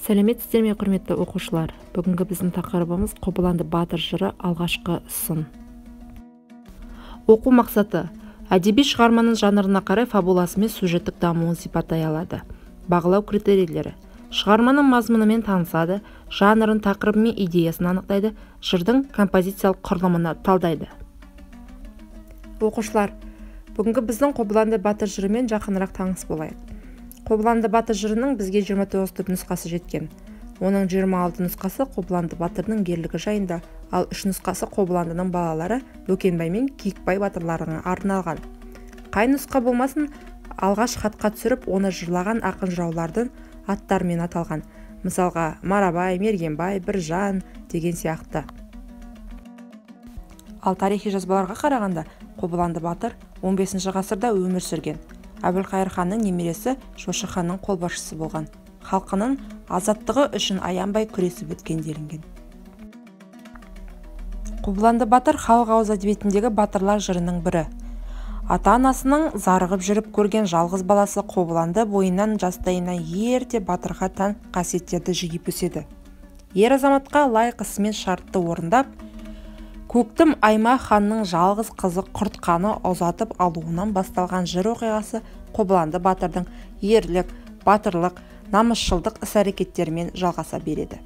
Сәлеметсіздер ме, құрметті оқушылар? Бүгінгі біздің тақырыбымыз Қобыланды батыр жыры алғашқы сын. Оқу мақсаты: әдеби шығарманың жанрына қарай фабуласы мен сюжеттік дамуын сипаттай алады. Бағалау критерийлері: шығарманың мазмұнымен танысады, жанрын, тақырыбы мен идеясын анықтайды, жырдың композициялық құрылымын талдайды. Оқушылар, бүгінгі біздің Қобыланды батыр жырымен жақынырақ таныс болайық. Қобыланды батыр жырының бізге 29 түп нұсқасы жеткен. Оның 26 нұсқасы Қобыланды батырдың ерлігі жайында, ал 3 нұсқасы Қобыландының балалары Бөкенбай мен Киікбай батырларына арналған. Қай нұсқа болмасын, алғаш хатқа түсіріп, оны жырлаған ақын жыраулардың аттарымен аталған. Мысалға, Марабай, Мергенбай, Біржан деген сияқты. Ал тарихи жазбаларға қарағанда, Қобыланды батыр 15 ғасырда өмір сүрген. Әбілқайыр ханның немересі Жошы ханның қолбасшысы болған. Халқының азаттығы үшін аянбай күресіп өткен делінген. Қобыланды батыр халық ауыз әдебиетіндегі батырлар жырының бірі. Ата-анасының зарығып жүріп көрген жалғыз баласы Қобыланды бойынан жастайынан ерте батырға тән қасиеттерді жиып өседі. Ер азаматқа лайық ісімен шартты орындап, Көктім Аймақ ханның жалғыз қызы Құртқаны ұзатып алуынан басталған жыр оқиғасы Қобыланды батырдың ерлік, батырлық, намысшылдық іс-әрекеттерімен жалғаса береді.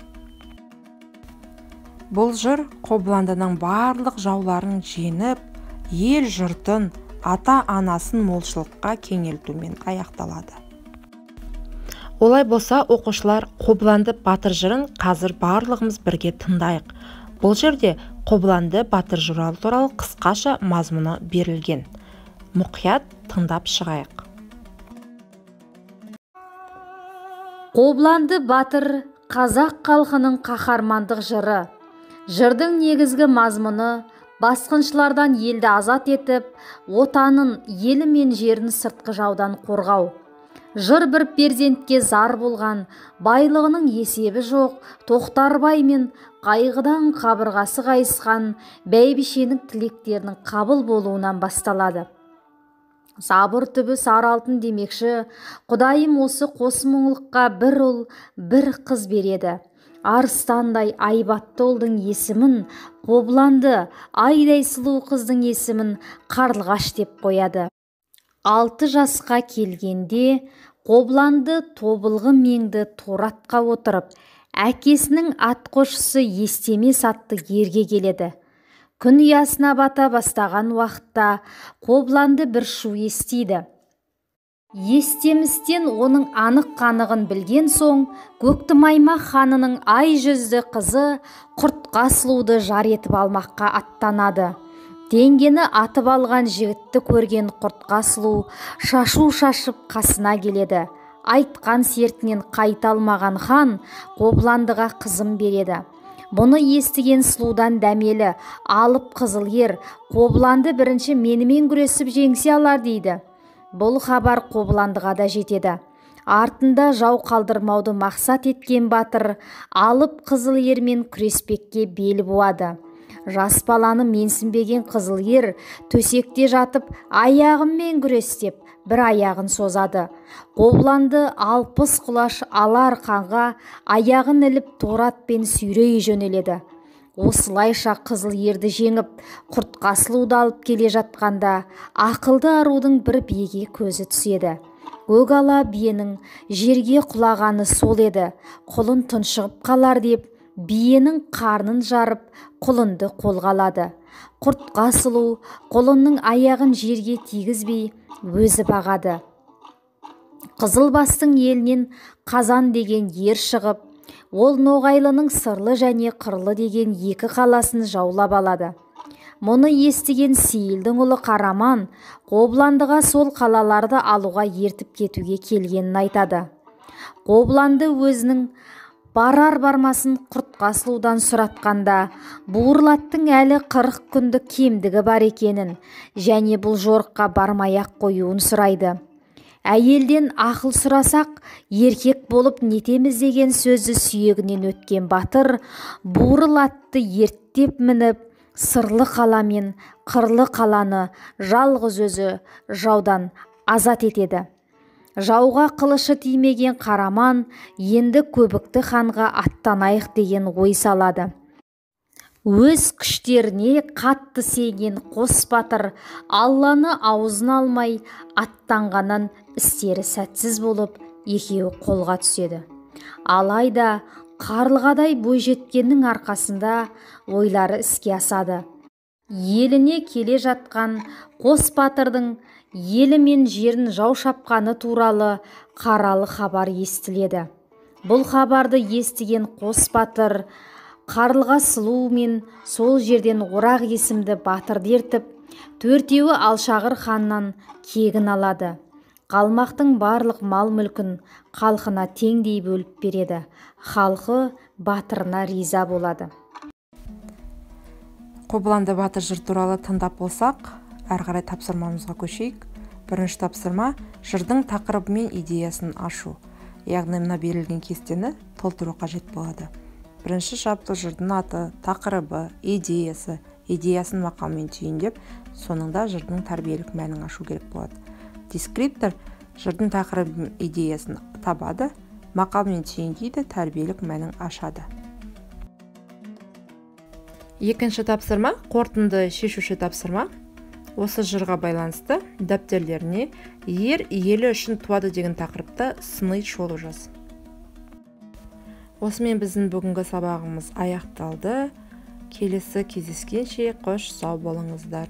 Бұл жыр Қобыландының барлық жауларын жеңіп, ел жұртын, ата-анасын молшылыққа кеңелтумен аяқталады. Олай болса, оқушылар, Қобыланды батыр жырын қазір барлығымыз бірге тыңдайық. Бұл жерде Қобыланды батыр жыры туралы қысқаша мазмұны берілген. Мұқият тыңдап шығайық. Қобыланды батыр қазақ халқының қаһармандық жыры. Жырдың негізгі мазмұны басқыншылардан елді азат етіп, отанын, елі мен жерін сыртқы жаудан қорғау. Жыр бір перзентке зар болған, байлығының есебі жоқ, Тоқтарбай мен қайғыдан қабырғасы қайысқан бәйбішенің тілектерінің қабыл болуынан басталады. Сабыр түбі сары алтын демекші, Құдайым осы қос мұңлыққа бір ұл, бір қыз береді. Арыстандай айбатты ұлдың есімін Қобыланды, айдай сұлу қыздың есімін Қарлығаш деп қояды. 6 жасқа келгенде Қобыланды тобылғы меңді торатқа отырып, әкесінің атқосшысы Естемес атты ерге келеді. Күн ұясына бата бастаған уақытта Қобыланды бір шу естиді. Естемістен оның анық-қанығын білген соң, Көктімаймақ ханының ай жүзді қызы Құртқа сұлуды жар етіп алмаққа аттанады. Теңгені атып алған жігітті көрген Құртқа сұлу шашу шашып қасына келеді. Айтқан сертінен қайта алмаған хан Қобыландыға қызын береді. Бұны естіген сұлудан дәмелі алып қызыл ер Қобыланды бірінші менімен күресіп жеңсе алар дейді. Бұл хабар Қобыландыға да жетеді. Артында жау қалдырмауды мақсат еткен батыр алып қызыл ермен күреспекке бел буады. Жас баланы менсінбеген қызыл ер төсекте жатып аяғыммен күрес деп бір аяғын созады. Қобыланды 60 құлаш ала арқанға аяғын іліп торатпен сүйрей жөнеледі. Осылайша қызыл ерді жеңіп, Құртқа сұлуды алып келе жатқанда ақылды арудың бір биеге көзі түседі. Көк ала биенің жерге құлағаны сол еді, құлын тұншығып қалар деп биенің қарнын жарып, құлынды қолға алады. Құртқа сұлу құлынның аяғын жерге тигізбей өзі бағады. Қызылбастың елінен Қазан деген ер шығып, ол Ноғайлының Сырлы және Қырлы деген екі қаласын жаулап алады. Мұны естіген Сейілдің ұлы Қараман Қобыландыға сол қалаларды алуға ертіп кетуге келгенін айтады. Қобыланды өзінің барар бармасын Құртқа сұлудан сұратқанда, буырыл аттың әлі 40 күндік кемдігі бар екенін және бұл жорыққа бармай-ақ қоюын сұрайды. Әйелден ақыл сұрасақ, еркек болып нетеміз деген сөзді сүйегінен өткен батыр буырыл атты ерттеп мініп, Сырлы қала мен Қырлы қаланы жалғыз өзі жаудан азат етеді. Жауға қылышы тимеген Қараман енді Көбікті ханға аттанайық деген ой салады. Өз күштеріне қатты сенген қос батыр Алланы аузына алмай аттанғаннан істері сәтсіз болып, екеуі қолға түседі. Алайда қарлығадай бойжеткеннің арқасында ойлары іске асады. Еліне келе жатқан қос батырдың елі мен жерін жау шапқаны туралы қаралы хабар естіледі. Бұл хабарды естіген қос батыр Қарлыға сұлу мен сол жерден Орақ есімді батырды ертіп, төртеуі Алшағыр ханнан кегін алады. Қалмақтың барлық мал-мүлкін халқына теңдей бөліп береді. Халқы батырына риза болады. Қобыланды батыр жыр туралы тыңдап болсақ, әрі қарай тапсырмамызға көшейік. Бірінші тапсырма жырдың тақырыбы мен идеясын ашу. Яғни мына берілген кестені толтыру қажет болады. Бірінші шапты жырдың аты, тақырыбы, идеясы, идеясын мақалмен түйіндеп, соңында жырдың тәрбиелік мәнін ашу керек болады. Дескриптор жырдың тақырыбы идеясын табады, мақалмен түйіндейді, тәрбиелік мәнін ашады. Екінші тапсырма, қорытынды шешуші тапсырма. Осы жырға байланысты дәптерлеріне ер елі үшін туады деген тақырыпта сыни шолу жаз. Осымен біздің бүгінгі сабағымыз аяқталды. Келесі кездескенше қош сау болыңыздар.